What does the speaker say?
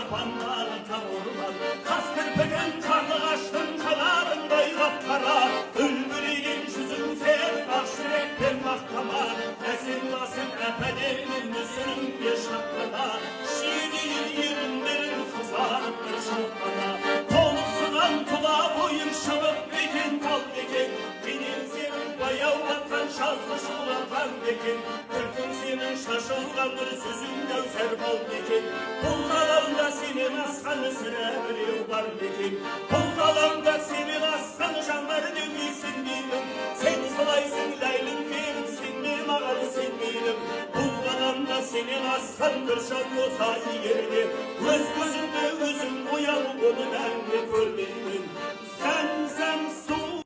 Тарпандағы тар орман, қас кірпігің қарлығаштың қанатындай қап-қара, үлбіреген жүзің сенің ақ жүректен мақтама, әсем басың әп-әдемі мүсінің шапқана, шиедейін еріндерің қызарып бір шалқана, толықсыған тұла бойың шыбық екен, тал екен, денең сенің баяу атқан жазғы шұғыла таң екен, күлкің сенің шашылған нұр, сөзің кәусар бал екен. Бұл ғаламда сенен асқан сірә біреу бар ма екен? Бұл ғаламда сенен асқан жан бар деуге сенбеймін. Сен солайсың, Ләйлім менің, сенме маған, сенбеймін. Бұл ғаламда сенен асқан бір жан болса егер де, өз көзім